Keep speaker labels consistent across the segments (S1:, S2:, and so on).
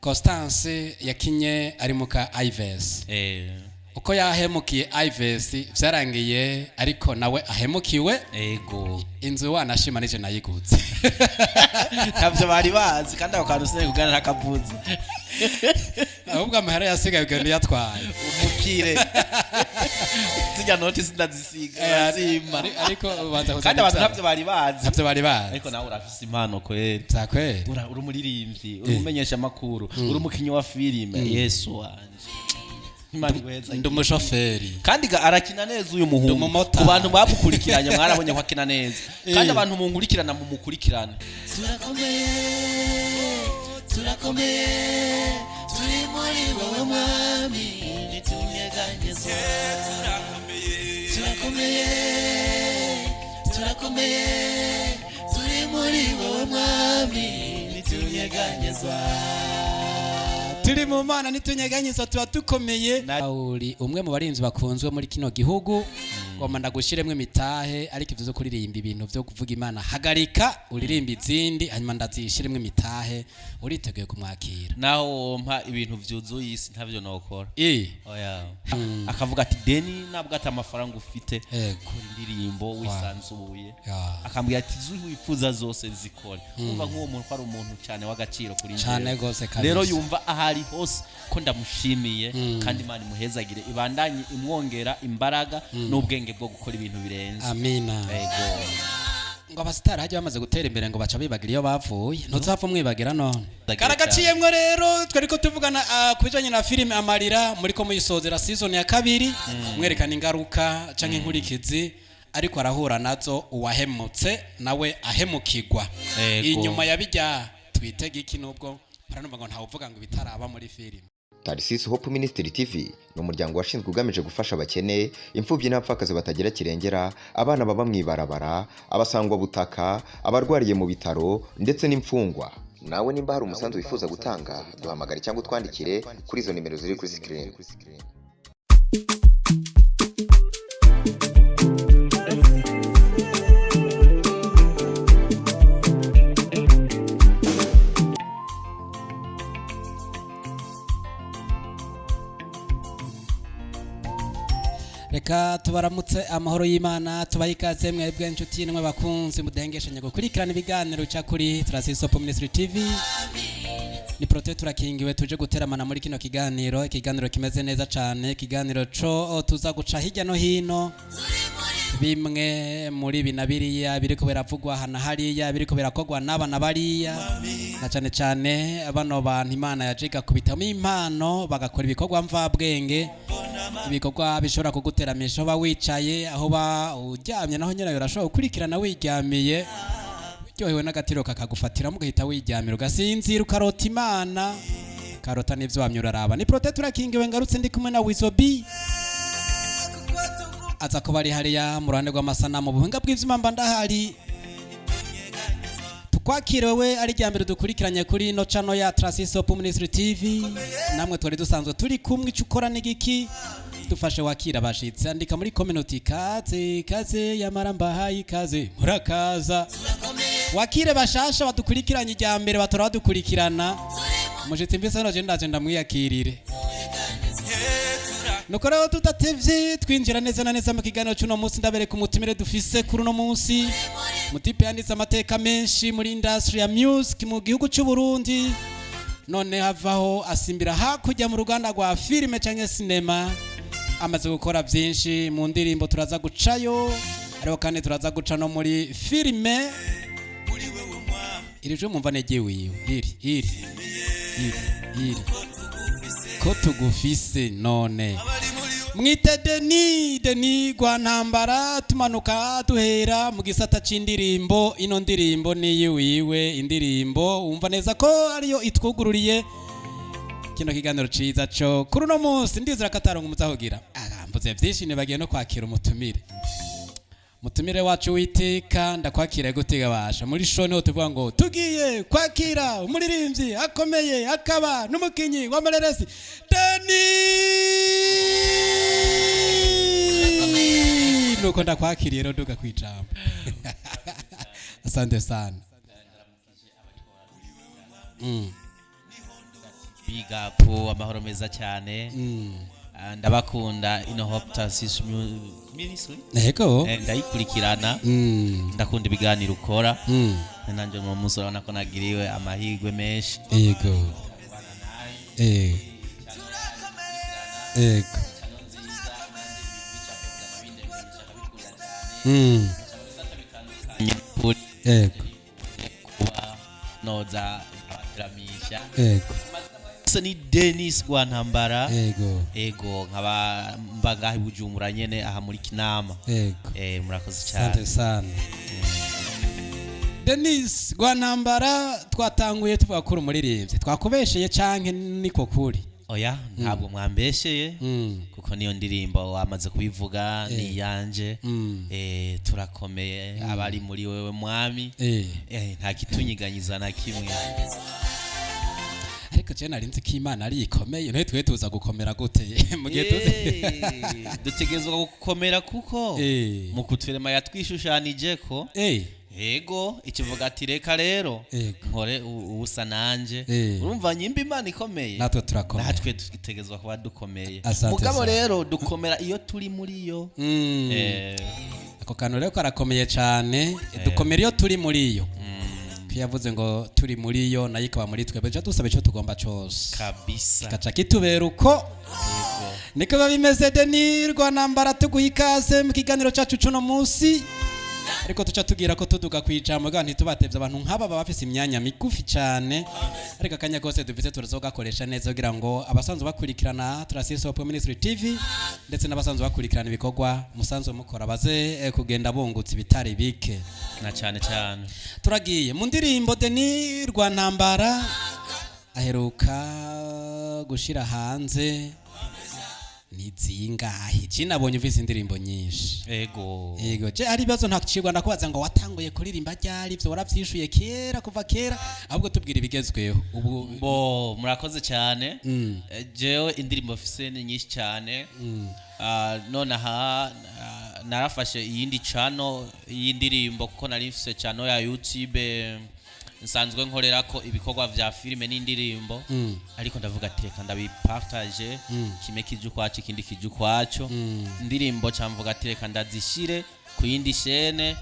S1: Constance yakinye ari muka Ives. Uko yahemukiye Ives vyarangiye, ariko nawe ahemukiwe. Inzu wanashima nije nayiguze.
S2: Ntabyo bari bazi, kandi ako kantu sinari kuganira ntakavuze.
S1: Ahubwo amahera yasigaye ugenda uyatwaye.
S2: Umukire zijya noti sindazisiga, urazima.
S1: Ariko ubanza kuzana
S2: Kandi abantu
S1: ibyaha.
S2: ntabyo bari bazi.
S1: Ntabyo bari bazi.
S2: Ariko nawe urafise impano kweri.
S1: Vya kweri.
S2: Uri umuririmbyi, uri umumenyesha amakuru, uri umukinyi wa filime. Yesu wanje, Imana iguheza.
S1: Ndi umushoferi.
S2: Kandi arakina neza uyu muhungu.
S1: Umumotari.
S2: Ku bantu bamukurikiranye, mwarabonye ko akina neza, kandi abantu munkurikirana, mumukurikirane.
S3: Turakomeye, turakomeye, turi muri wowe Mwami, ntitunyeganyezwa. Turakomeye, turakomeye, turi muri wowe Mwami, ntitunyeganyezwa.
S1: Turi mu Mana, ntitunyeganyezwa, tuba dukomeye. Uri umwe mu barinzi bakunzwe muri kino gihugu. Ngomba ndagushyiremo imitahe, ariko ibyo zo kuririmba ibintu byo kuvuga Imana hagarika, uririmba izindi, hanyuma ndazishyiremo imitahe. Uriteguye kumwakira?
S2: Naho wompa ibintu vyuzuye isi, ntavyo nokora. Oya, akavuga ati: "Deni, ntabwo ati amafaranga ufite, kora indirimbo wisanzuye." Akambwira ati: "Izo wifuza zose zikore." Umva nk'uwo muntu ko ari umuntu cyane w'agaciro kuri njyewe.
S1: Cane gose kabisa.
S2: Rero yumva aho ari hose ko ndamushimiye, kandi Imana imuhezagire, ibandanye imwongera imbaraga n'ubwenge bwo gukora ibintu birenze.
S1: Amina.
S2: Ego.
S1: Ngo abasitari hajya bamaze gutera imbere ngo baca bibagira iyo bavuye. Ntuzapfa umwibagira none.
S2: Ndagira.
S1: Karagaciyemwo. Rero twari ko tuvugana ku bijanye na filime Amarira, muri ko muyisozera season ya kabiri, mwerekana ingaruka canke inkurikizi ariko arahura nazo uwahemutse nawe ahemukirwa. Inyuma ya bijya twitega iki, nubwo baranumva ngo ntawuvuga ngo ibitaraba muri filime?
S4: Tarisisi Hope Ministry TV ni umuryango washinzwe ugamije gufasha abakene, imfubyi n'abapfakazi batagira kirengera, abana baba mu ibarabara, abasangwabutaka, abarwariye mu bitaro ndetse n'imfungwa. Nawe nimba hari umusanzu wifuza gutanga, duhamagare cyangwa utwandikire kuri izo nimero ziri kuri sikirini.
S1: Reka tubaramutse, amahoro y'Imana, tubahe ikaze mwebwe inshuti nimwe bakunzi mudahengeshanya gukurikirana ibiganiro bica kuri Tarasisi Hope Ministry TV. Ni Prote turakingiwe, tuje guteramana muri kino kiganiro, ikiganiro kimeze neza cyane, ikiganiro co tuza guca hirya no hino bimwe muri ibi na biriya biriko biravugwa aha na hariya, biriko birakogwa n'aba na bariya, na cyane cyane bano bantu Imana yaje igakubitamo impano, bagakora ibikorwa mvabwenge, ibikorwa bishobora kuguteramisha aho uba wicaye, aho uba uryamye, naho nyine urashobora gukurikirana wiryamiye, uryohewe n'agatiro kakagufatiramo, ugahita wiryamira, ugasinzira, ukarota Imana, ukarota n'ibyo wamye uraraba. Ni Prote turakingiwe, ngarutse ndi kumwe na Wizobi, aza kuba ari hariya mu ruhande rw'amasanamu, buhinga bw'ivyuma mba ndahari. Tukwakire wewe ari rya mbere dukurikiranye kuri ino channel ya Trasisi Hope Ministry TV. Namwe twari dusanzwe turi kumwe, ico ukora n'igiki? Dufashe wakira abashitsi. Andika muri community: "Kaze, kaze, yamara mbahaye ikaze, murakaza." Wakire bashasha badukurikiranye irya mbere, batora badukurikirana. Umushitsi mbese hano je ndaje ndamwiyakirire. Nuko rero tudatevye, twinjira neza na neza mu kiganiro cy'uno munsi. Ndabereka umutumire dufise kuri uno munsi. Mutipe yanditse amateka menshi muri industry ya music mu gihugu cy'u Burundi, none havaho asimbira hakurya mu ruganda rwa filime cyangwa sinema. Amaze gukora byinshi mu ndirimbo, turaza gucayo, ariko kandi turaza guca no muri filime. Iri jwi mwumva negiwe, iri iri iri iri ko tugufise none. Mwite Deni, Deni Rwantambara. Tumanuka duhera mu gisata c'indirimbo. Ino ndirimbo niyiwiwe, indirimbo wumva neza ko ariyo itwugururiye kino kiganiro ciza co kuri uno munsi. Ndizera ko atarongo umuzahugira arambuze vyinshi, nibagiye no kwakira umutumire. Mutumire wacu witeka, ndakwakira gutega basha muri show. Niho tuvuga ngo tugiye kwakira umuririmbyi akomeye, akaba n'umukinyi w'amareresi, Deni. Nuko ndakwakiriye rero, duga kwijambo. Asante sana.
S2: Big up, amahoro meza cyane. Ndabakunda ino Hope Tarsis Ministry.
S1: Yego.
S2: Ndayikurikirana. Ndakunda ibiganiro ukora. Nanjye mu munsi urabona ko nagiriwe amahirwe menshi.
S1: Yego. Yego. Yego.
S2: Kuba noza abateramisha.
S1: Yego.
S2: Se ni Denis Rwantambara.
S1: Yego.
S2: Ego, nkaba mba ngaha i Bujumbura nyene, aha muri Kinama.
S1: Yego.
S2: Murakoze cyane.
S1: Asante sana. Denis Rwantambara, twatanguye tuvuga ko uri umuririmbyi, twakubesheye canke niko kuri?
S2: Oya, ntabwo mwambesheye, kuko niyo ndirimbo wamaze kubivuga ni iyanje. Turakomeye abari muri wewe mwami. Nta kitunyiganyiza na kimwe.
S1: Ariko je nari nzi ko Imana ari ikomeye, none twe tuza gukomera gute mu gihe tuzi?
S2: Dutegerezwa gukomera kuko mu kuturema yatwishushanije ko. Yego, ikivuga ati reka rero nkore ubusa nanje. Urumva nyimba Imana ikomeye,
S1: natwe turakomeye.
S2: Natwe dutegerezwa kuba dukomeye.
S1: Asante
S2: Mugabo
S1: sana.
S2: rero dukomera iyo turi muri yo.
S1: Ako kantu rero karakomeye cyane, dukomera iyo turi muri yo. Ko yavuze ngo turi muri yo, nayo ikaba muri twebwe, duca dusaba icyo tugomba cyose
S2: kabisa
S1: kaca kitubera uko. Niko biba bimeze. Denis Rwantambara, tuguha ikaze mu kiganiro cyacu cuno munsi, ariko tuca tubwira ko tuduga ku ijambo bwa ntitubatevye. Abantu nk'aba baba bafise imyanya migufi cyane, ariko akanya kose dufise turazogakoresha neza kugira ngo abasanzwe bakurikirana Tarasisi Hope Ministry TV ndetse n'abasanzwe bakurikirana ibikorwa musanzwe mukora baze kugenda bungutse ibitari bike.
S2: Na cyane cyane.
S1: Turagiye mu ndirimbo. Denis Rwantambara aheruka gushira hanze ni zingahe? Je nabonye ufise indirimbo nyinshi.
S2: Ego.
S1: Yego, je hari ibibazo ntakicirwa ndakubaza ngo watanguye kuririmba ryari, ivyo waravyishuye kera, kuva kera, ahubwo tubwira ibigezweho ubu.
S2: Bo, murakoze cyane. Jewe indirimbo mfise ni nyinshi cyane. Nonaha narafashe iyindi channel y'indirimbo, kuko nari mfise channel ya YouTube nsanzwe nkorerako ibikorwa vya filime n'indirimbo, ariko ndavuga ati reka ndabipartage, kimwe kije ukwaco, ikindi kije ukwaco. Indirimbo camvuga ati reka ndazishire ku yindi shene,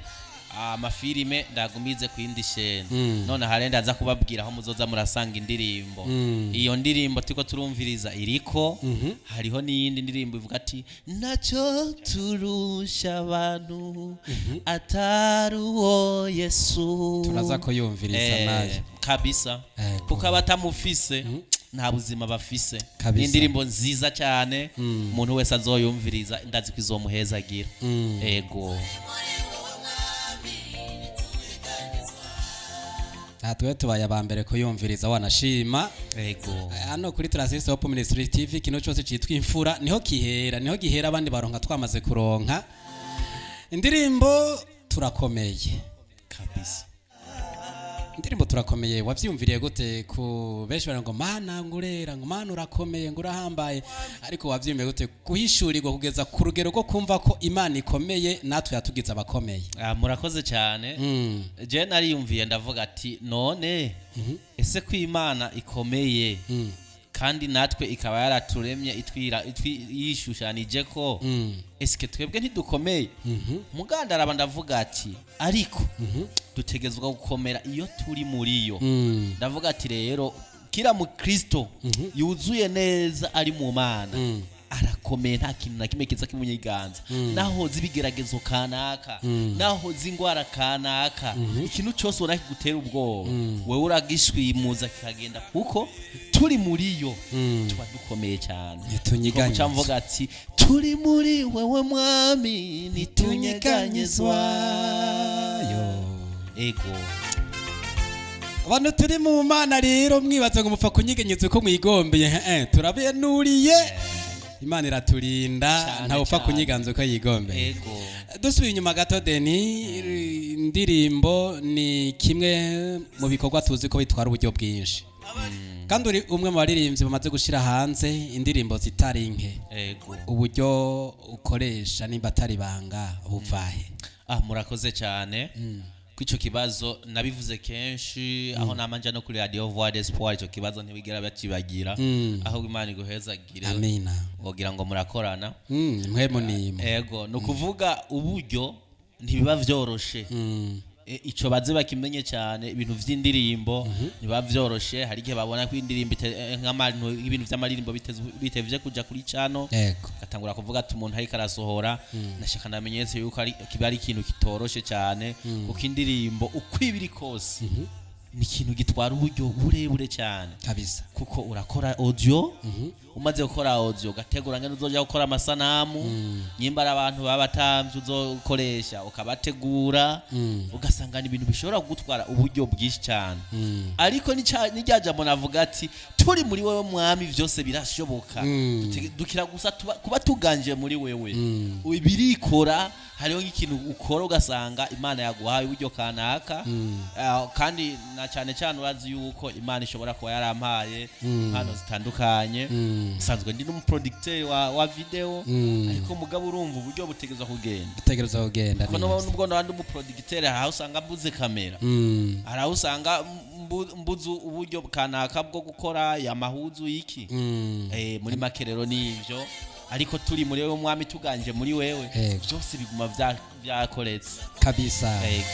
S2: amafilime ndagumize ku yindi shene. None hare ndaza kubabwira aho muzoza murasanga indirimbo. Iyo ndirimbo turiko turumviriza iriko, hariho n'iyindi ndirimbo ivuga ati nacyo turusha abantu atari uwo Yesu.
S1: Turaza kuyumviriza nayo.
S2: Kabisa.
S1: Ego.
S2: Kuko abatamufise nta buzima bafise.
S1: Kabisa.
S2: Ni indirimbo nziza cyane, umuntu wese azoyumviriza ndazi ko izomuhezagira. Ego.
S1: Aha twe tubaye aba mbere kuyumviriza, wanashima.
S2: Ego.
S1: Hano kuri Tarasisi Hope Ministry TV, kino cyose cyitwa imfura niho kihera, niho gihera, abandi baronka twamaze kuronka. Indirimbo turakomeye.
S2: Kabisa.
S1: Indirimbo turakomeye wavyumviriye gute? Ku benshi bara ngo mana ngurera, ngo mana urakomeye, ngo urahambaye, ariko wavyumviriye gute guhishurirwa kugeza ku rugero rwo kumva ko Imana ikomeye natwe yatugize abakomeye?
S2: Murakoze cyane. Je nariyumviye ndavuga ati none ese ko Imana ikomeye kandi natwe ikaba yaraturemye itwira yishushanije ko, eske twebwe ntidukomeye? Mugandaraba ndavuga ati ariko dutegezwa gukomera iyo turi muri yo. Ndavuga ati rero kila mukristo yuzuye neza ari mu Mana arakomeye, nta kintu na kimwe kiza kimunyiganza, naho z'ibigeragezo kanaka, naho z'ingwara kanaka, ikintu cyose ubona kigutera ubwoba, wewe uragishwimuza kikagenda, kuko turi muri yo tuba dukomeye cyane.
S1: Ntitunyeganyezwa.
S2: Nko mvuga ati turi muri wewe mwami ntitunyeganyezwa.
S1: Yo.
S2: Ego.
S1: Abantu turi mu Mana rero, mwibaza ngo mupfa kunyigenyeza uko mwigombeye, turabenuriye, Imana iraturinda.
S2: Cyane,
S1: Ntawe upfa
S2: cyane.
S1: kunyiganza uko yigombeye.
S2: Ego.
S1: Dusubiye inyuma gato, Deni, indirimbo ni kimwe mu bikorwa tuzi ko bitwara uburyo bwinshi, kandi uri umwe mu baririmbyi bamaze gushyira hanze indirimbo zitari nke.
S2: Ego.
S1: Uburyo ukoresha, nimba atari ibanga, buvahe?
S2: Murakoze cyane. Kw'ico kibazo nabivuze kenshi aho namanja no kuri Radio Voix d'Espoir, ico kibazo ntibigera bakibagira. Aho Imana iguhezagire.
S1: Amina.
S2: Wogira ngo murakorana.
S1: Mpwemu nimwe.
S2: Ego, ni ukuvuga uburyo ntibiba vyoroshe. Ico baze bakimenye cyane, ibintu vy'indirimbo ntibiba vyoroshe. Hari igihe babona ko indirimbo nk'abantu ibintu vy'amaririmbo bitevye kuja kuri cano, gatangura kuvuga ati umuntu ariko arasohora. Ndashaka namenyetse yuko ari kiba ari ikintu kitoroshe cyane, kuko indirimbo uko iba iri kose ni ikintu gitwara uburyo burebure cyane, kuko urakora audio, umaze gukora audio ugategura ngene uzoja gukora amasanamu, nyimba ari abantu baba batamvye uzokoresha ukabategura, ugasanga ni ibintu bishobora kugutwara uburyo bwinshi cyane. Ariko n'irya jambo navuga ati turi muri wewe mwami vyose birashoboka. Dukira gusa kuba tuganje muri wewe, birikora. Hariho nk'ikintu ukora ugasanga Imana yaguhaye uburyo kanaka. Kandi na cyane cyane urazi yuko Imana ishobora kuba yarampaye impano zitandukanye. Nsanzwe ndi n'umuproducteur wa video, ariko mugabo urumva uburyo butegerezwa kugenda.
S1: Utegereza kugenda
S2: kuko
S1: neza.
S2: Nubwo naba ndi umuproducteur, hari aho usanga mbuze kamera, hari aho usanga mbuze uburyo kanaka bwo gukora amahuzu y'iki. Muri make rero ni ivyo, ariko turi muri wewe mwami, tuganje muri wewe, byose biguma vyakoretse. Yego.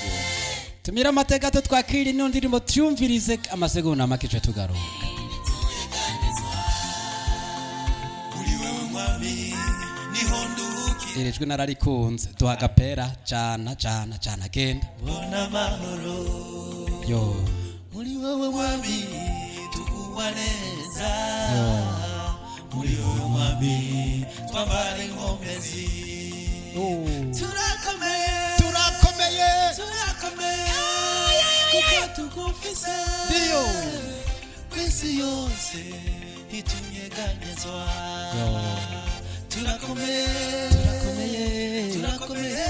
S1: Tumira amateka gato, twakira ino ndirimbo, tuyumvirize amasegonda make ice tugaruka.
S3: Uri wewe mwami niho nduhukira.
S1: Iri jwi nararikunze. Duha agapera cana cana cana, genda.
S3: Mbona amahoro.
S1: Yo.
S3: Muri wewe mwami tukuwa neza, muri wewe mwami twambara inkomezi. Turakomeye.
S1: Turakomeye.
S3: Turakomeye kuko tugufise.
S1: Ndiyo.
S3: Kwisi yose ntitunyeganyezwa. Turakomeye.
S1: Turakomeye.
S3: Turakomeye,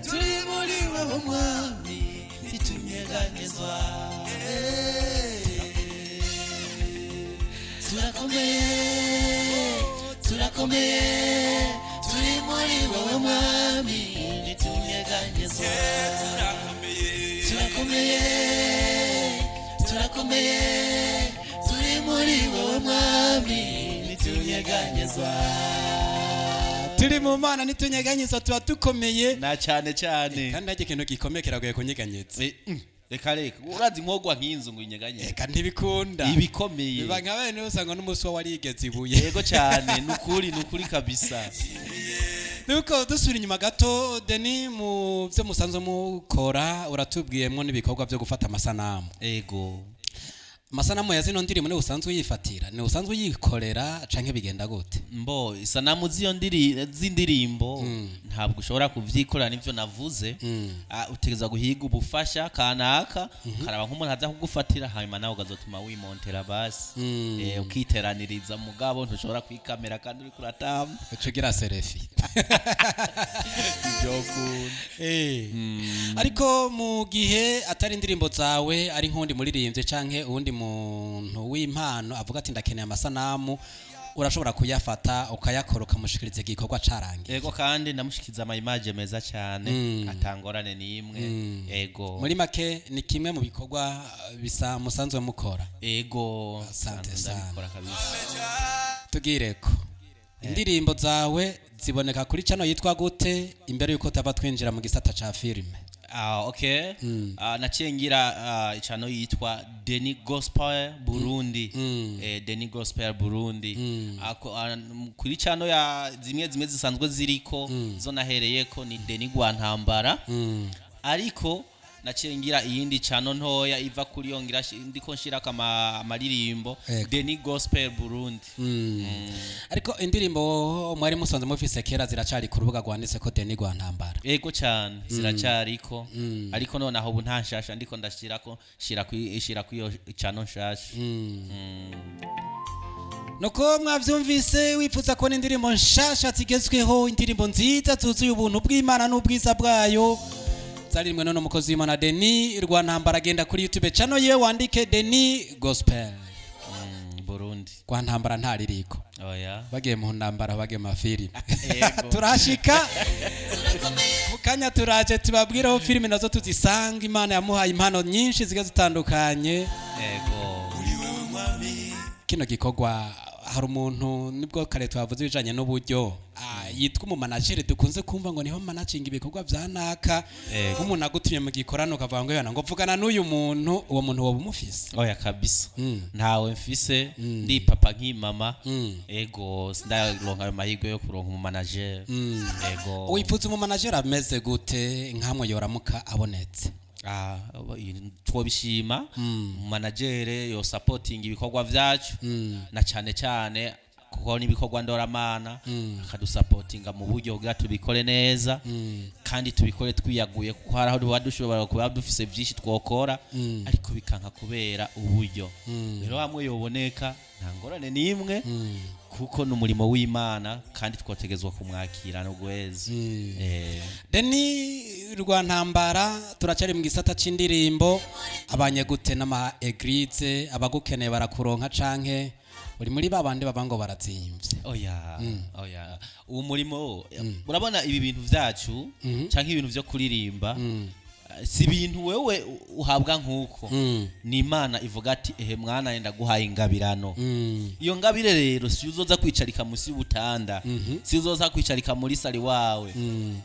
S3: turi muri wewe mwami, ntitunyeganyezwa. Turakomeye, turakomeye, turi muri wowe mwami, ntitunyeganyezwa. Turakomeye, turakomeye, turi muri wowe mwami, ntitunyeganyezwa.
S1: Turi mu Mana ntitunyeganyezwa, tuba dukomeye.
S2: Na cyane cyane.
S1: Kandi nta ikintu gikomeye kiragoye kunyeganyeza.
S2: Reka reka, urazi nkogwa nk'inzu ngo inyeganye?
S1: Eka, ntibikunda.
S2: Ibikomeye.
S1: Biba nka bene usanga n'umunsi wa warigeze ibuye.
S2: Yego cyane, nukuri, nukuri kabisa.
S1: Nuko dusubira inyuma gato, Deni, mu byo musanzwe mukora uratubwiyemwo n'ibikorwa byo gufata amasanamu.
S2: Ego.
S1: Amasanamu ya zino ndirimbo ni usanzwe uyifatira, ni usanzwe uyikorera, canke bigenda gute?
S2: Mbo isanamu z'iyo z'indirimbo ntabwo ushobora kuvyikora, nivyo navuze. Utegereza guhiga ubufasha kanaka, ukaraba nk'umuntu aza kugufatira, hanyuma nawe ukazotuma wimontera basi. Ukiteraniriza, mugabo ntushobora kwikamera kandi uriko uratamba.
S1: Uca ugira selfie.
S2: Ivyokunda.
S1: Ariko mu gihe atari indirimbo zawe, ari nk'undi muririmbyi canke uwundi muntu w'impano avuga ati ndakeneye amasanamu, urashobora kuyafata ukayakora ukamushikiriza igikorwa carangiye?
S2: Ego, kandi ndamushikiza ama image meza cyane, atangorane n'imwe. Ego.
S1: Muri make ni kimwe mu bikorwa bisa musanzwe mukora.
S2: Ego.
S1: Asante
S2: nsanzwe
S1: sana.
S2: ndabikora kabisa.
S1: Tugireko indirimbo zawe ziboneka kuri channel yitwa gute, imbere yuko tava twinjira mu gisata ca filime?
S2: Ah, okay. Naciye ngira icano yitwa Deni Gospel Burundi. Deni Gospel Burundi. Ako, kuri cano ya zimwe zimwe zisanzwe ziriko zo nahereyeko ni Deni Gwantambara. Ariko naciye ngira iyindi cano ntoya iva kuri yo, ngira ndiko nshirako amaririmbo. Deni Gospel Burundi.
S1: Ariko indirimbo mwari musanzwe mufise kera ziracari ku rubuga rwanditse ko Deni Gwantambara?
S2: Ego cyane, ziracariko, ariko nonaho ubu nta nshasha ndiko ndashirako, shira kuri iyo cano nshasha.
S1: Nuko mwavyumvise, wifuza kubona indirimbo nshasha zigezweho, indirimbo nziza zuzuye ubuntu bw'Imana n'ubwiza bwayo, zarimwe none umukozi w'Imana Deni Rwantambara, agenda kuri YouTube channel ye wandike Deni Gospel.
S2: Burundi.
S1: Kwa ntambara ntaririko.
S2: Oya.
S1: Bagiye mu ntambara, bagiye mu mafilime.
S2: Yego.
S1: Turashika mu kanya, turaje tubabwire aho filime nazo tuzisanga. Imana yamuhaye impano nyinshi zigiye zitandukanye.
S2: Yego.
S1: Kino gikorwa, hari umuntu, nibwo kare twavuze ibijanye n'uburyo, yitwa umumanageri, dukunze kumva ngo niho managinga ibikorwa vya naka.
S2: Yego.
S1: Nk'umuntu agutumye mu gikorano ukavuga ngo "Yana, ngo vugana n'uyu muntu", uwo muntu woba umufise?
S2: Oya kabisa, ntawe mfise, ndi papa nk'imama. Ego, sindaronka ayo mahirwe yo kuronka umumanager. Ego.
S1: Wipfuza umumanageri ameze gute, nkamwe yoramuka abonetse?
S2: Ah, twobishima umumanager yo supporting ibikorwa vyacu, na cyane cyane kuko n'ibikorwa ndoramana, akadusapotinga mu buryo kugira tubikore neza kandi tubikore twiyaguye, kuko hari aho tuba dushobora kuba dufise byinshi twokora ariko bikanka kubera uburyo. Rero hamwe yoboneka, nta ngorane n'imwe, kuko ni umurimo w'Imana kandi twotegezwa kumwakira no guheza.
S1: Deni Rwantambara, turacari mu gisata c'indirimbo. Abanye gute n'ama église? Abagukeneye barakuronka, canke uri muri ba bandi baba ngo barazimvye?
S2: Oya, oya, uwo murimo, urabona ibi bintu vyacu canke ibintu vyo kuririmba, si ibintu wewe uhabwa nk'uko. Ni Imana ivuga ati: "Ehe mwana, yenda guhaye ingabirano." Iyo ngabire rero si uzoza kwicarika musi y'ubutanda, si uzoza kwicarika muri sali wawe,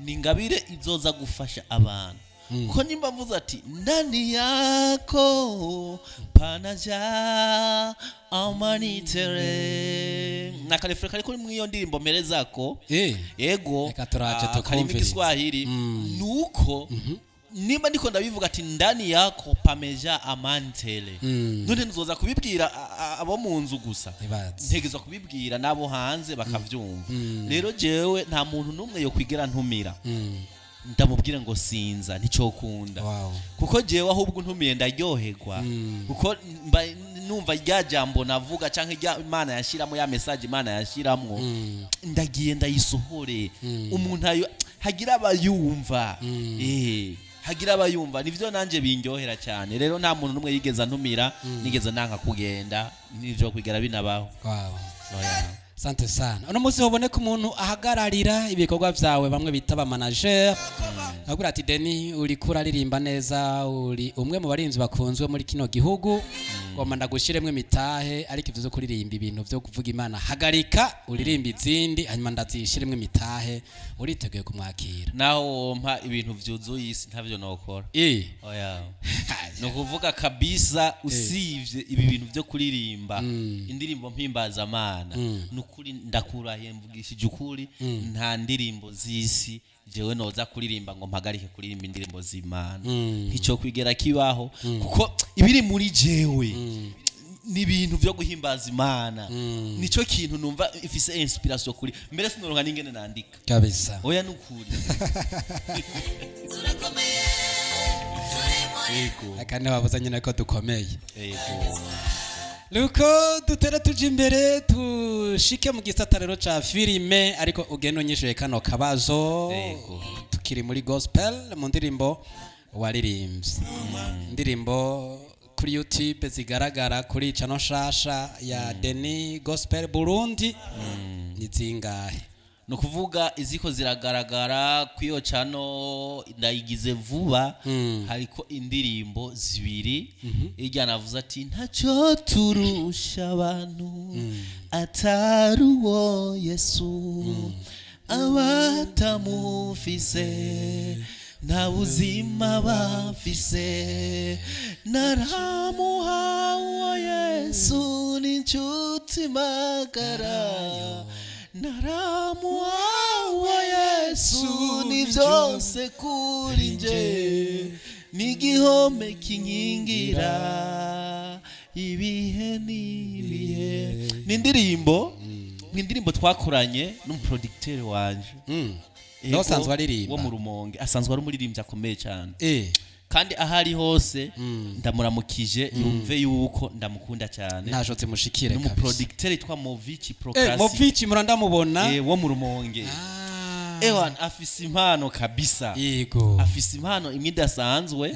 S2: ni ingabire izoza gufasha abantu. Kuko nimba mvuze ati: "Ndani yako panaja amani tele", nakarefere kari kuri mw'iyo ndirimbo mperezako. Ego.
S1: Reka turaje
S2: Karimo
S1: tukumvirize.
S2: Igiswahili. Nuko nimba ndiko ndabivuga ati: "Ndani yako pameja amani tele", none nzoza kubibwira abo mu nzu gusa?
S1: Ntibazi.
S2: Ntegezwa kubibwira n'abo hanze bakavyumva. Rero jewe nta muntu n'umwe yo kwigera ntumira ndamubwire ngo sinza, nticokunda. Kuko jewe ahubwo ntumiye ndaryoherwa, kuko mba numva rya jambo navuga canke rya Imana yashiramo, ya message Imana yashiramwo, ndagiye ndayisohore, umuntu ayo hagira abayumva, hagira abayumva, nivyo nanje binryohera cyane. Rero nta muntu n'umwe yigeze antumira nigeze nanka kugenda, nivyo kwigera binabaho. Oya.
S1: Sante sana. Uno munsi hoboneka umuntu ahagararira ibikorwa vyawe, bamwe bita ba manager, akubwira ati: "Deni, uriko uraririmba neza, uri umwe mu barinzi bakunzwe muri kino gihugu, ngomba ndagushiremwo imitahe, ariko ivyo vyo kuririmba ibintu vyo kuvuga Imana hagarika, uririmba izindi, hanyuma ndazishiremwo imitahe." Uriteguye kumwakira?
S2: Naho wompa ibintu vyuzuye isi, ntavyo nokora. Oya, ni ukuvuga kabisa, usivye ibi bintu byo kuririmba indirimbo mpimbazamana, ni ukuri ndakurahiye, mvugishije ukuri, nta ndirimbo z'isi jewe noza kuririmba ngo mpagarike kuririmba indirimbo z'Imana. Nticyo kwigera kibaho, kuko ibiri muri jewe ni ibintu byo guhimbaza Imana, nicyo kintu numva ifise inspiration kuri mbere, sinoronka n'ingene nandika. Oya, ni ukuri.
S3: Turakomeye, turi muri
S2: Yego.
S1: Kandi babuze nyine ko dukomeye.
S2: Yego.
S1: Nuko dutere tuja imbere, tushike mu gisata rero ca filime, ariko ugenda unyishuye kano kabazo.
S2: Yego.
S1: Tukiri muri gospel, mu ndirimbo waririmbye, indirimbo kuri YouTube zigaragara kuri channel nshasha ya Deni Gospel Burundi ni zingahe?
S2: Ni ukuvuga iziko ziragaragara ku iyo channel ndayigize vuba, hariko indirimbo zibiri. Irya navuze ati: "Ntacyo turusha abantu atari uwo Yesu, abatamufise nta buzima bafise, naramuhawe Yesu n'inshuti magara, naramuhawe Yesu ni byose kuri nje, n'igihome kinkingira ibihe n'ibihe." Ni indirimbo twakoranye n'umuproducteur wanje. Ego,
S1: Nawe asanzwe aririmba?
S2: Wo mu Rumonge, asanzwe ari umuririmbyi akomeye cyane. Kandi aho ari hose ndamuramukije, yumve yuko ndamukunda cyane.
S1: Ntashotse mushikire kabisa.
S2: N'umuproducteur yitwa Movici Pro Classic.
S1: Movici murandamubona.
S2: Wo mu Rumonge. Ewan afise impano kabisa.
S1: Yego.
S2: Afise impano imwe idasanzwe.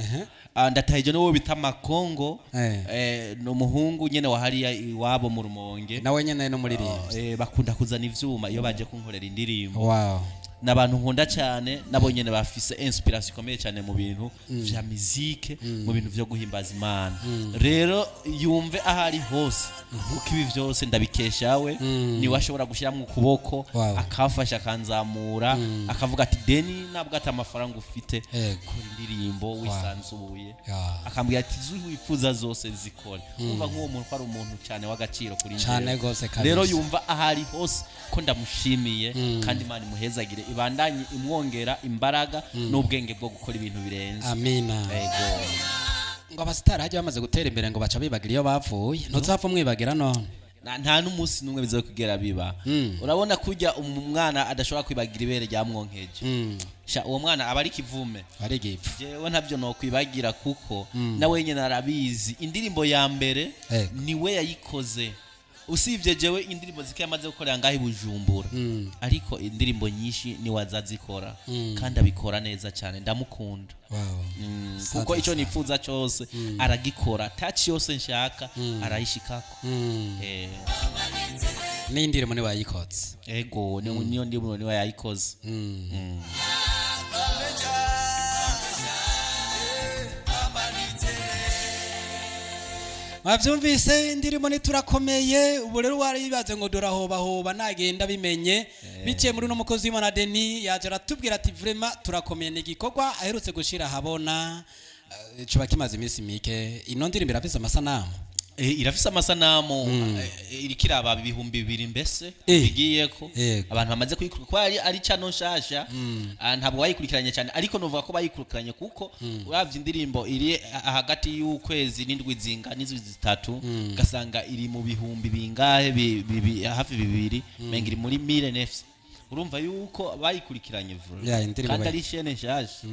S2: Ah, ndatahije n'uwo bita Makongo. Ni umuhungu nyene wa hariya iwabo mu Rumonge.
S1: Nawe nyene n'umuririmbyi.
S2: Bakunda kuzana ivyuma iyo baje kunkorera indirimbo. N'abantu nkunda cyane, nabo nyene bafise inspiration ikomeye cyane mu bintu vya musique, mu bintu vyo guhimbaza Imana. Rero yumve aho ari hose, kuko ibi vyose ndabikesha we. Niwe ashobora gushyiramo ukuboko, akamfasha, akanzamura, akavuga ati: "Deni, ntabwo ati amafaranga ufite, kora indirimbo wisanzuye." Akambwira ati: "Izo wifuza zose zikore." Umva nk'uwo muntu ko ari umuntu cyane w'agaciro kuri njyewe.
S1: Cane gose kabisa.
S2: Rero yumva aho ari hose ko ndamushimiye, kandi Imana imuhezagire, ibandanye imwongera imbaraga n'ubwenge bwo gukora ibintu birenze.
S1: Amina.
S2: Ego.
S1: Ngo abasitari hajya bamaze gutera imbere ngo baca bibagira iyo bavuye. Ntuzapfa umwibagira none?
S2: Nta n'umunsi n'umwe bizokugera biba. Urabona kurya umwana adashobora kwibagira ibere ryamwonkeje? Sha, uwo mwana aba ari kivume.
S1: Ari igipfu.
S2: Jewe ntabyo nokwibagira, kuko nawe nyine arabizi, indirimbo ya mbere niwe yayikoze. Usibye jewe, indirimbo zike yamaze gukorera ngaho i Bujumbura, ariko indirimbo nyinshi niwe azazikora, kandi abikora neza cyane. Ndamukunda. Kuko icyo nifuza cyose aragikora, taci yose nshaka arayishikako.
S1: N'indirimbo niwe yayikotse?
S2: Ego, niyo ndirimbo niwe yayikoze.
S1: Mwabyumvise, indirimbo ntiturakomeye. Ubu rero waribaze ngo durahobahoba, nagenda bimenye biciye muri uno mukozi w'Imana Deni, yaje aratubwira ati: "Vraiment turakomeye." Ni igikorwa aherutse gushyira ahabona, kiba kimaze iminsi mike. Ino ndirimbo irafise amasanamu?
S2: Irafise amasanamu. Iriko iraba 2000 mbese bigiyeko. Abantu bamaze kuyikurikira kuko ari cano nshasha. Ah, ntabwo bayikurikiranye cyane, ariko novuga ko bayikurikiranye, kuko uravye indirimbo iri hagati y'ukwezi n'indwi zinga n'indwi 3, ugasanga iri mu bihumbi bingahe, hafi 2, menga iri muri mille nefs. Urumva yuko bayikurikiranye vuba.
S1: Ya, indirimbo
S2: kandi ari chaîne nshasha.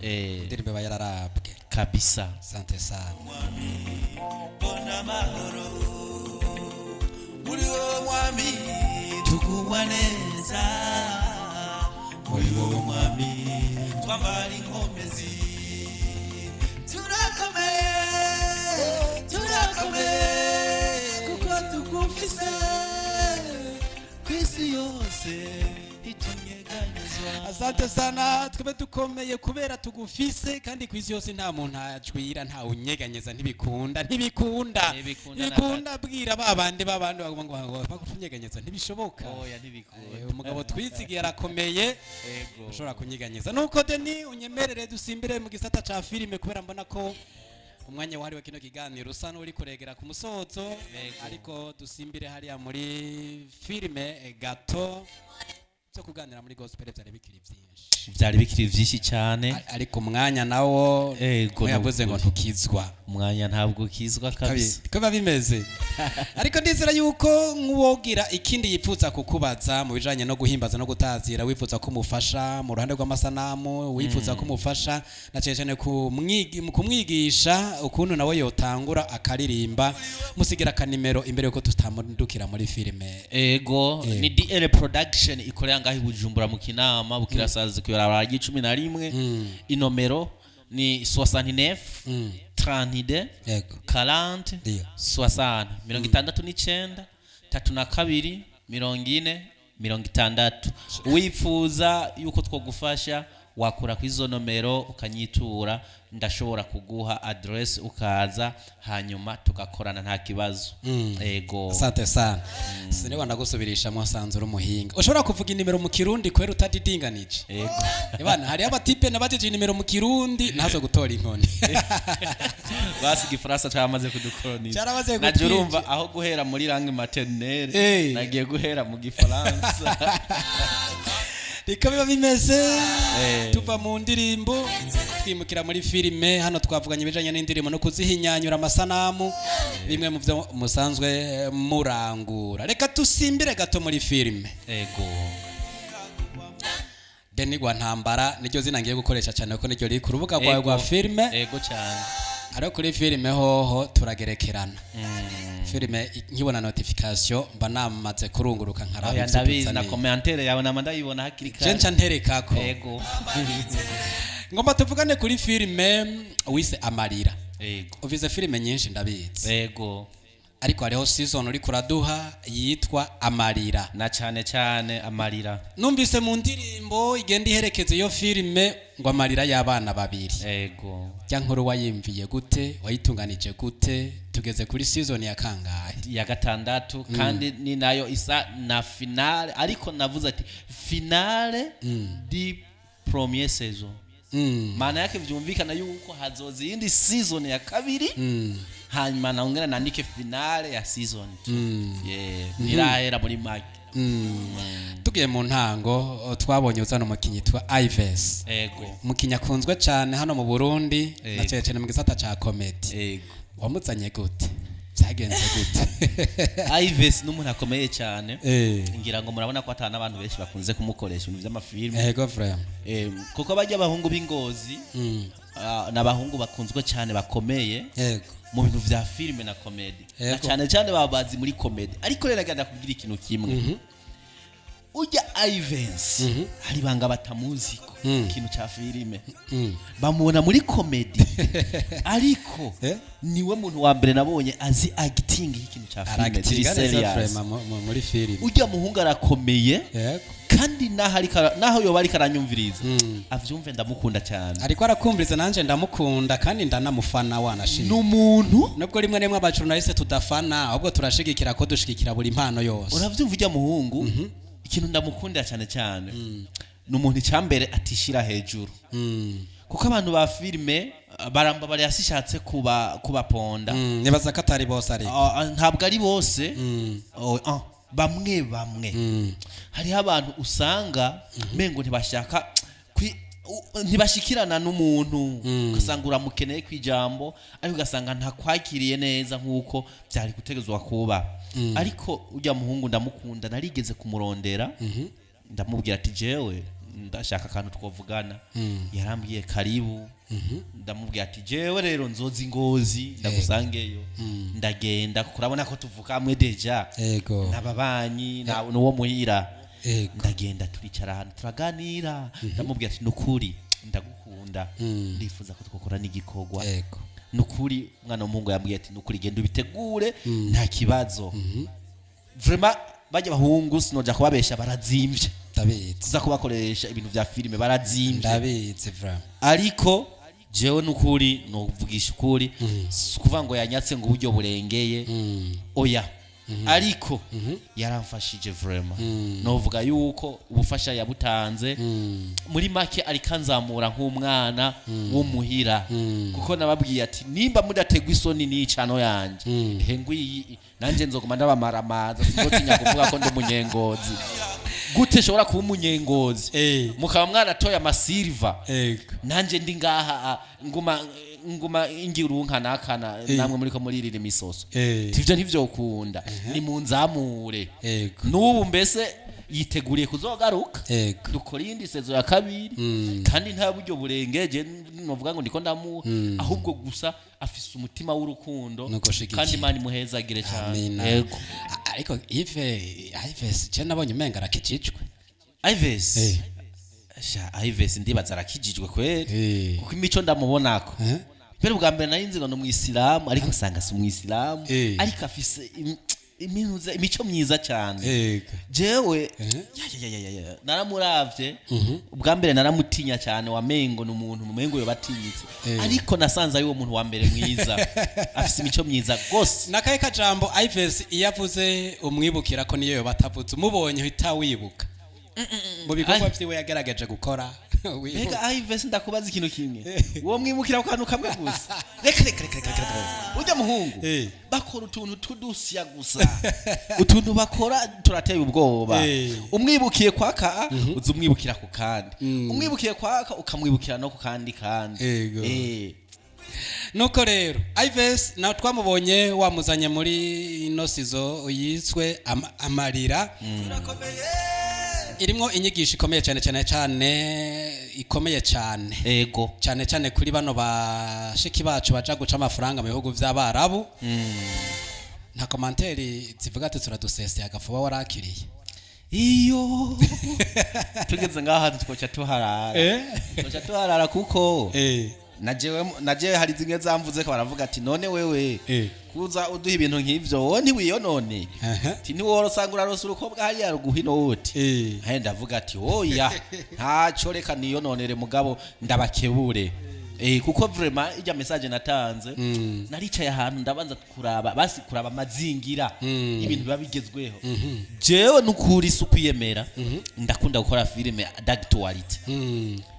S1: Indirimbo iba yararabwe.
S2: Kabisa.
S1: Sante sana.
S3: Mbona amahoro muri wowe mwami, tugubwa neza muri wowe mwami, twambara inkomezi. Turakomeye, turakomeye, kuko tugufise ku isi yose, ntitunyeganyezwa.
S1: Asante sana. Twebe dukomeye kubera tugufise, kandi ku isi yose nta muntu ajwira, nta unyeganyeza. Ntibikunda, ntibikunda.
S2: Ntibikunda na.
S1: Ntibikunda. Bwira babandi, babandi baguma ngo bakunyeganyeza, ntibishoboka.
S2: Oya, ntibikunda.
S1: Umugabo twizigiye arakomeye. Ushobora kunyeganyeza. Nuko Deni, unyemerere dusimbire mu gisata ca filime, kubera mbona ko umwanya wahariwe kino kiganiro usa n'uri kuregera ku musozo. Ariko dusimbire hariya muri filime gato. Byo kuganira muri gospel byari bikiri byinshi.
S2: Byari bikiri byinshi cyane.
S1: Ariko umwanya nawo, yavuze ngo
S2: Nukuri.
S1: ntukizwa.
S2: Umwanya ntabwo ukizwa kabisa.
S1: Ko biba bimeze. Ariko ndizera yuko nk'uwogira ikindi yifuza kukubaza mu bijanye no guhimbaza no gutazira, wifuza ko umufasha mu ruhande rw'amasanamu, wifuza ko umufasha na cyane cyane kumwigisha ukuntu nawe yotangura akaririmba, musigira akanimero imbere yuko tutamudukira muri filime.
S2: Ego. Ni DL Production, ikorera ngaho i Bujumbura mu Kinama, Bukirasazi, ku ibarabara ry'icumi na rimwe. Inomero ni 69 32 40 60, 69 32 40 60. Wifuza yuko twagufasha, wakura ku izo nomero ukanyitura, ndashobora kuguha adresse ukaza, hanyuma tugakorana nta kibazo. Ego.
S1: Asante sana. Siniba ndagusubirisha, musanze uri umuhinga, ushobora kuvuga inimero mu Kirundi kwera utadidinganije.
S2: Ego.
S1: Ebana, hariho abatipe nabajije inimero mu Kirundi ntazo gutora inkoni.
S2: Basi igifaransa cyamaze kudukoloniza.
S1: Cyaramaze
S2: Naje
S1: kutwica.
S2: urumva aho guhera muri langue maternelle, nagiye guhera mu gifaransa.
S1: Riko biba bimeze. Tuva mu ndirimbo twimukira muri filime. Hano twavuganye ibijanye n'indirimbo no kuzihinyanyura amasanamu, bimwe mu byo musanzwe murangura. Reka tusimbire gato muri filime.
S2: Ego.
S1: Deni Ntambara niryo zina ngiye gukoresha cyane, kuko niryo riri ku rubuga rwawe rwa filime.
S2: Ego cyane.
S1: Ariko kuri filime hoho turagerekerana. Filime nkibona notification mba namaze kurunguruka nkaraba
S2: Oya,
S1: ivyo
S2: ndabizi na
S1: tuzaniye.
S2: commentaire yawe nama ndayibona hakiri
S1: Je
S2: kare.
S1: nca nterekako.
S2: Ego.
S1: Ngomba tuvugane kuri filime wise Amarira.
S2: Ego.
S1: Uvize filime nyinshi, ndabizi.
S2: Ego.
S1: Ariko hariho season uri kuraduha yitwa Amarira.
S2: Na cyane cyane Amarira.
S1: Numvise mu ndirimbo igenda iherekeza iyo filime ngo amarira y'abana babiri.
S2: Ego.
S1: Rya nkuru wayimviye gute? Wayitunganije gute? Tugeze kuri season ya kangahe?
S2: Ya gatandatu, kandi ni nayo isa na finale, ariko navuze ati finale di premier saison. Maana yake vyumvikana yuko hazoza iyindi season ya kabiri, hanyuma naongera nandike finale ya season 2. Yeah, ntirahera muri make.
S1: Tugiye mu ntango, twabonye uzana umukinyi yitwa Ives.
S2: Ego.
S1: Umukinyi akunzwe cyane hano mu Burundi na cyane cyane mu gisata ca comedy.
S2: Ego.
S1: Wamuzanye gute? Byagenze gute?
S2: Ives n'umuntu akomeye cyane. Ngira ngo murabona ko atana abantu benshi bakunze kumukoresha ibintu by'amafilme.
S1: Ego, vraiment.
S2: Kuko bajya abahungu b'ingozi, ni abahungu bakunzwe cyane, bakomeye mu bintu vya filime na comedy, na cyane cyane babazi muri comedy. Ariko rero agenda kubwira ikintu kimwe: ujya Ivens hari banga batamuziko ikintu cya filime, bamubona muri comedy, ariko niwe muntu wa mbere nabonye azi acting y'ikintu cya filime ziri
S1: Arakitinga neza.
S2: serious.
S1: Vraiment, muri filime.
S2: Ujya muhungu arakomeye. Kandi naho naho yoba ariko aranyumviriza, avyumve, ndamukunda cyane.
S1: Ariko arakumviriza, nanje ndamukunda kandi ndanamufana wanashimye.
S2: Ni umuntu
S1: Nubwo rimwe rimwe abajournaliste tudafana, ahubwo turashigikira ko dushigikira buri mpano yose.
S2: Uravyumva, ujya muhungu ikintu ndamukundira cyane cyane ni umuntu icyambere atishira hejuru, kuko abantu ba filime barambabariye, asishatse kuba kubaponda.
S1: Nibaza ko atari bose ariko.
S2: Ntabwo ari bose. Oh, bamwe bamwe. Hariho abantu usanga mengo ntibashaka ntibashikirana n'umuntu, ugasanga uramukeneye ku ijambo ariko ugasanga ntakwakiriye neza nk'uko byari gutegezwa kuba. Ariko ujya muhungu ndamukunda, narigeze kumurondera, ndamubwira ati jewe ndashaka akantu twavugana. Yarambwiye karibu. Ndamubwira ati jewe rero nzoza ingozi ndagusangeyo. Ndagenda, kuko urabona ko tuvuka hamwe déjà, n'ababanyi n'uwo muhira. Ndagenda, turicara ahantu, turaganira. Ndamubwira ati nukuri ndagukunda, ndifuza ko twakora n'igikorwa. Nukuri umwana w'umuhungu yambwiye ati nukuri genda ubitegure, nta kibazo. Vraiment bajya bahungu sinoja kubabesha, barazimvye.
S1: Ndabizi.
S2: Tuza kubakoresha ibintu vya filime barazimvye.
S1: Ndabizi vraiment.
S2: Ariko jewe nukuri novugisha ukuri, si ukuvuga ngo yanyatse ngo uburyo burengeye, oya, ariko yaramfashije vraiment. Novuga yuko ubufasha yabutanze muri make, ariko anzamura nk'umwana w'umuhira, kuko nababwiye ati nimba mudategwa isoni n'icano yanje, ehe ngwiyi nanjye nzoguma ndabamaramaza, sinzotinya kuvuga ko ndi umunyengozi. Gute nshobora kuba umunyengozi mukaba mwaratoye amasiliva, nanjye ndi ngaha, nguma nguma ingirunka nakana, namwe muriko muririra imisoso? Tivyo ntivyokunda, nimunzamure. N'ubu mbese yiteguriye kuzogaruka, dukora iyindi saison ya kabiri, kandi nta buryo burengeje novuga ngo ndiko ndamuha, ahubwo gusa afise umutima w'urukundo.
S1: No gushigikira.
S2: Kandi Imana imuhezagire cyane.
S1: Amina.
S2: Yego.
S1: Ariko Ives je nabonye umenga arakijijwe.
S2: Ives, sha Ives ndibaza arakijijwe kweli, kuko imico ndamubonako. Mbere ubwa mbere nari nzi ngo ni umwisilamu, ariko usanga si umwisilamu. Ariko afise imico myiza cyane. Jewe ya, ya, ya, ya, ya, naramuravye ubwa mbere naramutinya cyane, wamengo ni umuntu mumengo yobatinyitse, ariko nasanze ari wo muntu wa mbere mwiza, afise imico myiza gose.
S1: Nakahe kajambo Ives iyo avuze umwibukira ko niyo yoba atavuze, umubonye uhita wibuka mu bikorwa vyiwe yagerageje gukora?
S2: Mbega Ives, ndakubaza ikintu kimwe, uwo mwibukira ku kantu kamwe gusa? Reka reka reka reka reka, ujya muhungu bakora utuntu tudusya gusa, utuntu bakora turateye ubwoba. Umwibukiye kwaka, uza umwibukira ku kandi, umwibukiye kwaka ukamwibukira no ku kandi kandi.
S1: Nuko rero Ives nawe twamubonye wamuzanye muri ino saison yiswe Amarira, irimwo inyigisho ikomeye cyane cyane cyane. ikomeye cyane, cyane cyane kuri bano bashiki bacu baja guca amafaranga mu bihugu by'Abarabu. Nta commentaire zivuga ati turaduseseye agafuba warakiriye?
S2: Iyo tugeze ngaho hantu twoca tuharara, twoca tuharara, kuko najewe hari zimwe zamvuze ko baravuga ati: "None wewe kuza uduha ibintu nk'ivyo, wowe ntiwiyonone?" Ati: "Ntiworo usanga uraronse urukobwa hariya ruguha inoti?" Ahe ndavuga ati: "Oya, ntaco, reka niyononere." Mugabo ndabakebure, kuko vraiment ijya message natanze, naricaye ahantu ndabanza kuraba, basi kuraba amazingira y'ibintu biba bigezweho. Jewe nukuri si ukwiyemera, ndakunda gukora filime d'actualité,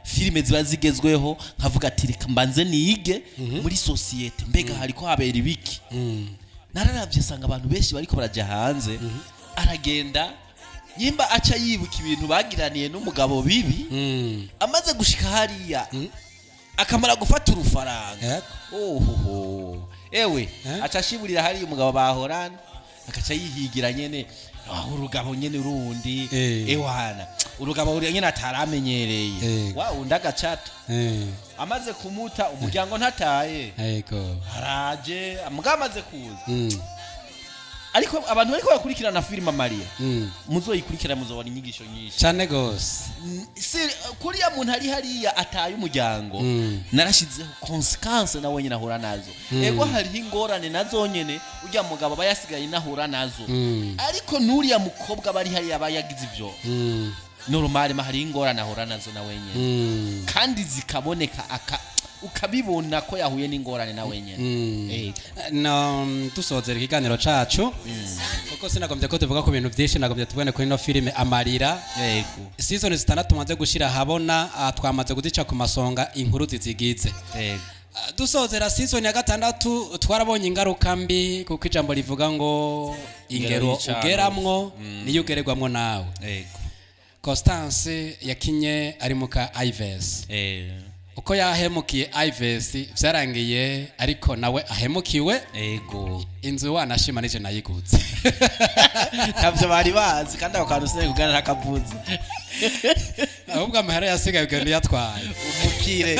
S2: filime ziba zigezweho, nkavuga ati: "Reka mbanze nige muri société, mbega hariko habera ibiki?" Nararavye nsanga abantu benshi bariko baraja hanze, aragenda nyimba aca yibuka ibintu bagiraniye n'umugabo bibi, amaze gushika hariya akamara gufata urufaranga, ohoho ewe, aca ashiburira hariya umugabo bahorana, akaca yihigira nyene aho urugabo nyene urundi, ewana urugabo nyene ataramenyereye, wa undi agacata. Amaze kumuta, umuryango ntataye, araje mugabo amaze kuza, ariko abantu bariko bakurikirana filime Mariya, muzoyikurikira, muzobona inyigisho nyinshi.
S1: Cyane gose.
S2: Si kuriya muntu ari hariya ataye umuryango, narashizeho conséquences nawe nyine ahura nazo. Ego, hariho ingorane nazo nyene ujya mugabo aba yasigaye inahura nazo, ariko n'uriya mukobwa aba ari hariya aba yagize ivyo, normal ma hariho ingorane ahura nazo nawe nyene, kandi zikaboneka, aka ukabibona ko yahuye n'ingorane nawe nyene.
S1: No dusozera ikiganiro cacu, kuko sinagombye ko tuvuga ku bintu byinshi, nagombye tubone kuri ino filime Amarira. Season 6 tumaze gushira ahabona, twamaze kuzica ku masonga inkuru zizigize. Dusozera season ya gatandatu, twarabonye ingaruka mbi, kuko ijambo rivuga ngo ingero
S2: y'icano.
S1: ugeramwo niyo ugererwamwo nawe. Constance yakinye ari muka Ives. Uko yahemukiye Ives vyarangiye ariko nawe ahemukiwe. Inzu wanashima nije nayiguze.
S2: Ntabyo bari bazi, kandi ako kantu sinari kugana ntakavuze.
S1: Ahubwo amahera yasigaye ugenda uyatwaye.
S2: Umukire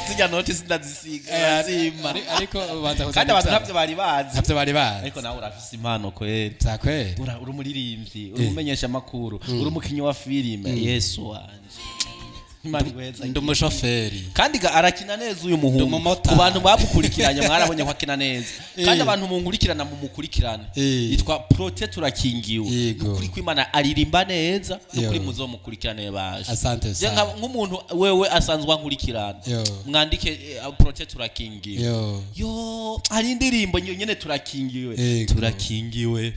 S2: zijya noti sindazisiga, urazima.
S1: Ariko ubanza kuzana
S2: Kandi abantu
S1: ibyago.
S2: ntabyo bari bazi.
S1: Ntabyo bari bazi.
S2: Ariko nawe urafise impano kweri.
S1: Vya kweri.
S2: Uri umuririmbyi, uri umumenyesha amakuru, uri umukinyi wa filime. Yesu wanje, Imana iguheza.
S1: Ndi umushoferi.
S2: Kandi arakina neza uyu muhungu.
S1: Umumotari.
S2: Ku bantu bamukurikiranye mwarabonye ko akina neza, kandi abantu munkurikirana mumukurikirane. Yitwa Prote Turakingiwe. Nukuri kw'Imana aririmba neza, nukuri muzomukurikirane baje.
S1: Asante
S2: Je
S1: sana.
S2: Nk'umuntu wewe asanzwe ankurikirana, mwandike Prote Turakingiwe. Yo, hari indirimbo nyene Turakingiwe. Turakingiwe.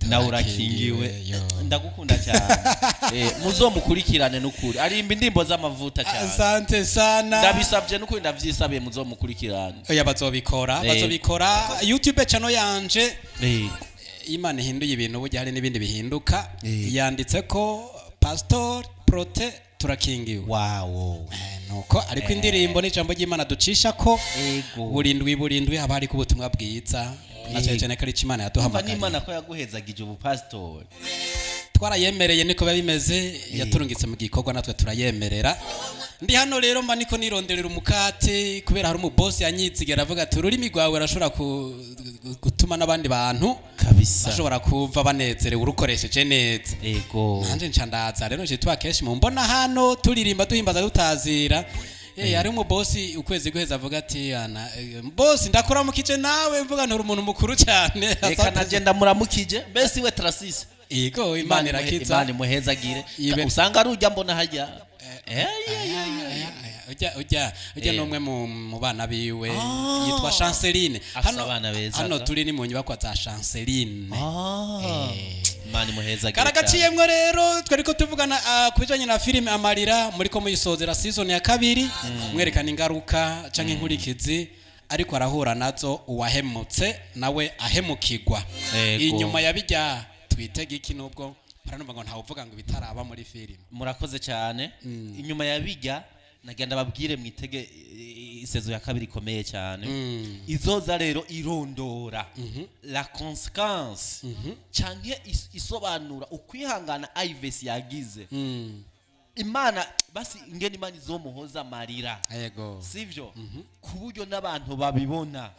S2: Nawe urakingiwe.
S1: Yo.
S2: Ndagukunda cyane. Muzomukurikirane, nukuri arimba indirimbo z'amavuta cyane.
S1: Asante sana.
S2: Ndabisabye nukuri, ndavyisabiye, muzomukurikirane.
S1: Oya, bazobikora. Bazobikora. YouTube channel yanje, Imana ihinduye ibintu, burya hari n'ibindi bihinduka. Yanditse ko Pastor Prote Turakingiwe. Nuko ariko indirimbo n'ijambo ry'Imana ducisha ko burindwi burindwi haba hariko ubutumwa bwiza, na cyane cyane ko ari ico Imana
S2: Umva,
S1: yaduhamagariye.
S2: n'Imana ko yaguhezagije ubupasitori.
S1: Twarayemereye, niko biba bimeze, yaturungitse mu gikorwa natwe turayemerera. Ndi hano rero mba niko nironderera umukate, kubera hari umubosi yanyitsigera avuga ati: "Ururimi rwawe rurashobora gutuma n'abandi bantu bashobora kumva banezerewe urukoresheje neza." Nanje nca ndaza rero, nje tuba kenshi mu mbona hano turirimba, duhimbaza, dutazira. Hari umubosi ukwezi guheza avuga ati: "Ana bosi, ndakuramukije." Nawe mvuga ntura umuntu mukuru cyane.
S2: Reka
S1: Asante.
S2: naje ndamuramukije mbese iwe Tarasisi.
S1: Yego, Imana irakiza.
S2: Imana imuhezagire. Usanga ari ujya mbona hajya.
S1: Aya, aya, ujya n'umwe mu bana biwe yitwa Chanceline.
S2: Afise abana beza
S1: Hano
S2: ga.
S1: turi ni mu nyubakwa za Chanceline.
S2: Imana imuhezagire.
S1: Karagaciyemwo rero, twari ko tuvugana ku bijanye na filime Amarira, muri ko muyisozera season ya kabiri, mwerekana ingaruka canke inkurikizi ariko arahura nazo uwahemutse nawe ahemukirwa. Inyuma ya bijya twitega iki, nubwo baranumva ngo ntawuvuga ngo ibitaraba muri filime?
S2: Murakoze cyane. Inyuma ya bijya nagenda babwire mwitege i saison ya kabiri ikomeye cyane, izoza rero irondora la conséquence canke isobanura ukwihangana Ives yagize. Imana basi, ingene Imana izomuhoza amarira, sivyo, ku buryo n'abantu babibona.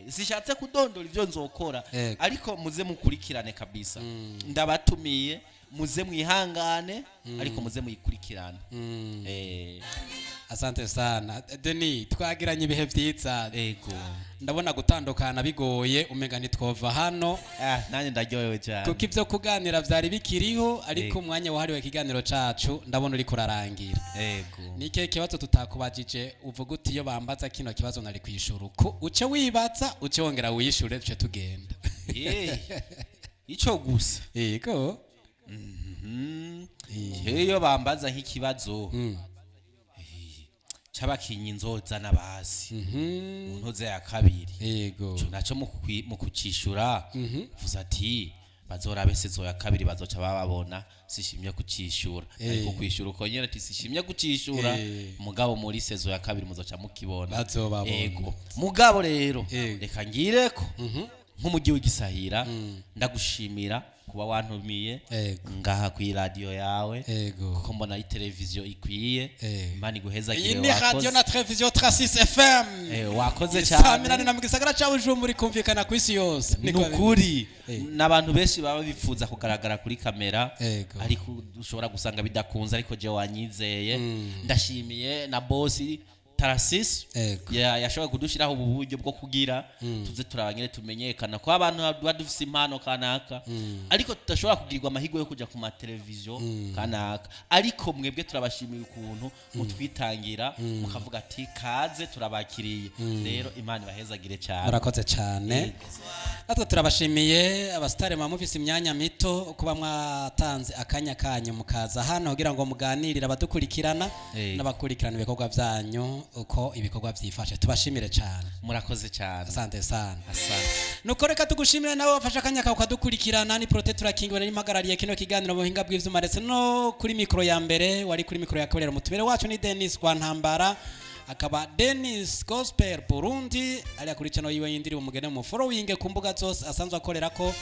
S2: Sishatse kudondora ivyo nzokora, ariko muze mukurikirane kabisa. Ndabatumiye, muze mwihangane, ariko muze muyikurikirane.
S1: Asante sana Denis, twagiranye ibihe byiza.
S2: Ego.
S1: Ndabona gutandukana bigoye, umenga ntitwova hano.
S2: Ah, nanjye ndaryohewe cyane.
S1: Kuko ibyo kuganira byari bikiriho, ariko umwanya wahariwe ikiganiro cacu ndabona uriko urarangira. Ni ikihe kibazo tutakubajije uvuga uti: "Iyo bambaza kino kibazo nari kwishura uku"? Uce wibaza, uce wongera wishure, duce tugenda.
S2: Ico gusa?
S1: Yego.
S2: Iyo bambaza nk'ikibazo c'abakinyi nzozana bazi mu ntoze ya kabiri, ico naco mu kucishura vuze ati: "Bazorabe saison ya kabiri, bazoca bababona." Sishimye kucishura, ariko kwishura uko nyene ati: "Sishimye kucishura." Mugabo muri saison ya kabiri muzoca mukibona.
S1: Bazobabona.
S2: Ego, mugabo rero reka ngireko nk'umujyi w'igisahira, ndagushimira kuba wantumiye ngaha ku iradiyo yawe, kuko mbona ari televiziyo ikwiye. Imana iguhezagire.
S1: Iyi ni radio na televiziyo Trasis FM.
S2: Wakoze
S1: saa
S2: cyane.
S1: 8 na mu gisagara ca Bujumbura, ikumvikana ku isi yose.
S2: Ni
S1: Niko
S2: ukuri, n'abantu benshi baba bifuza kugaragara kuri kamera, ariko ushobora gusanga bidakunze, ariko je wanyizeye. Ndashimiye na bosi Tarasisi yashoboye kudushyiraho ubu buryo bwo kugira tuze turabanyere tumenyekana, ko abantu tuba dufise impano kanaka, ariko tudashobora kugirirwa amahirwe yo kujya ku mateleviziyo kanaka. Ariko mwebwe turabashimiye ukuntu mutwitangira, mukavuga ati: "Kaze, turabakiriye." Rero Imana ibahezagire cyane.
S1: Murakoze cyane, natwe turabashimiye, abasitari muba mufise imyanya mito, kuba mwatanze akanya kanyu mukaza hano kugira ngo muganirire abadukurikirana n'abakurikirana ibikorwa byanyu, uko ibikorwa byifashe. Tubashimire cyane.
S2: Murakoze cyane.
S1: Asante sana.
S2: Asante.
S1: Nuko reka tugushimire nawe wafashe akanya kawe ukadukurikirana. Ni Prote Turakingiwe nari mpagarariye kino kiganiro mu buhinga bw'ivyuma ndetse no kuri mikoro ya mbere. Wari kuri mikoro ya kabiri umutumire wacu ni Denis Ntambara, akaba Denis Gospel Burundi ari kuri channel yiwe y'indirimbo. Mugende mu following ku mbuga zose asanzwe akorera ko.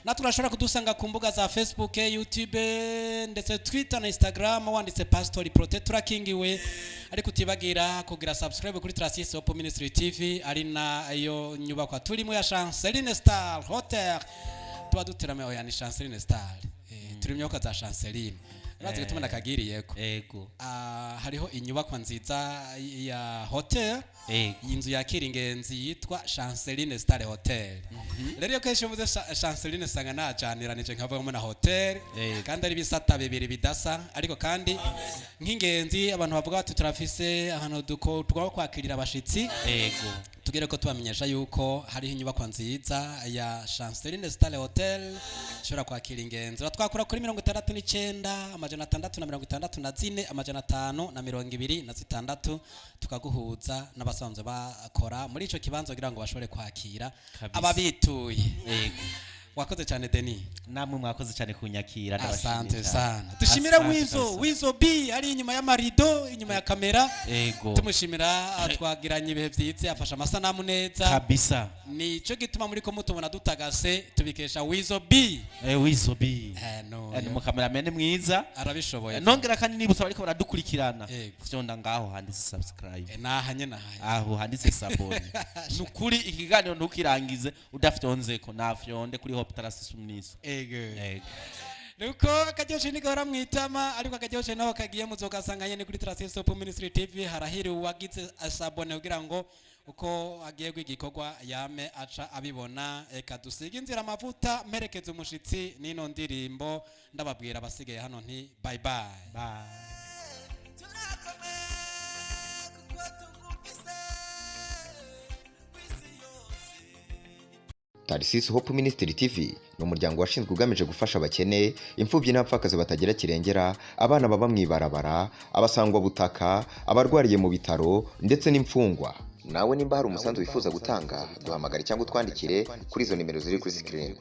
S1: Natwe urashobora kudusanga ku mbuga za Facebook, YouTube ndetse Twitter na Instagram, wanditse Pastor Prote Turakingiwe. Ariko utibagira kugira subscribe kuri Trasis Hope Ministry TV, ari nayo nyubakwa turimo ya Chanceline Star Hotel tuba duterame. Oya, ni Chanceline Star, turi mu nyubakwa za Chanceline. Urazi gutuma nakagiriyeko. Ah, hariho inyubakwa nziza ya hotel, inzu yakira ingenzi yitwa Chanceline Star Hotel. Rero iyo kenshi mvuze Chanceline sanga najaniranije nkavugamo na hotel, kandi ari ibisata bibiri bidasa. Ariko kandi nk'ingenzi, abantu bavuga bati: "Turafise ahantu tugomba kwakirira abashitsi," tugere ko tubamenyesha yuko hariho inyubakwa nziza ya Chanceline Star Hotel ishobora kwakira ingenzi. Twakura kuri 69 664 526, tukaguhuza n'abasanzwe bakora muri ico kibanza kugira ngo bashobore kwakira ababituye. Wakoze cyane, Denis.
S2: Namwe mwakoze cyane kunyakira, ndabashimiye
S1: Asante
S2: cyane.
S1: sana. Dushimire
S2: Asante
S1: Wizo,
S2: kabisa.
S1: Wizo B ari inyuma y'amarido, inyuma ya kamera. Tumushimira, twagiranye ibihe byiza, afashe amasanamu neza. Nico gituma muri ko mutubona dutagase, tubikesha Wizo B.
S2: Wizo B.
S1: No,
S2: Ni umukameramani mwiza.
S1: Arabishoboye.
S2: Nongera kandi nibutsa bariko baradukurikirana, fyonda ngaho handitse subscribe.
S1: Nahanye nahanye.
S2: Aho handitse s'abonner. Nukuri ikiganiro ntukirangize udafyonzeko. Nafyonde kuri Hope Tarasisi Umnisi.
S1: Nuko akaryoshe ntigahora mu itama, ariko akaryoshe naho kagiye muzogasanga nyene kuri Trasis Hope Ministry TV. Harahiriwe uwagize s'abonner kugira ngo uko agiye kwiga igikorwa yame aca abibona. Eka dusige inzira amavuta, mperekeze umushitsi n'ino ndirimbo. Ndababwira abasigaye hano nti: "Bye bye."
S2: Bye.
S3: Turakomeye kuko tugufise ku isi yose.
S4: Tarisisi Hope Ministry TV ni umuryango washinzwe ugamije gufasha abakene, imfubyi n'abapfakazi batagira kirengera, abana baba mu ibarabara, abasangwabutaka, abarwariye mu bitaro ndetse n'imfungwa. Nawe nimba hari umusanzu wifuza gutanga, duhamagare cyangwa utwandikire kuri izo nimero ziri kuri screen.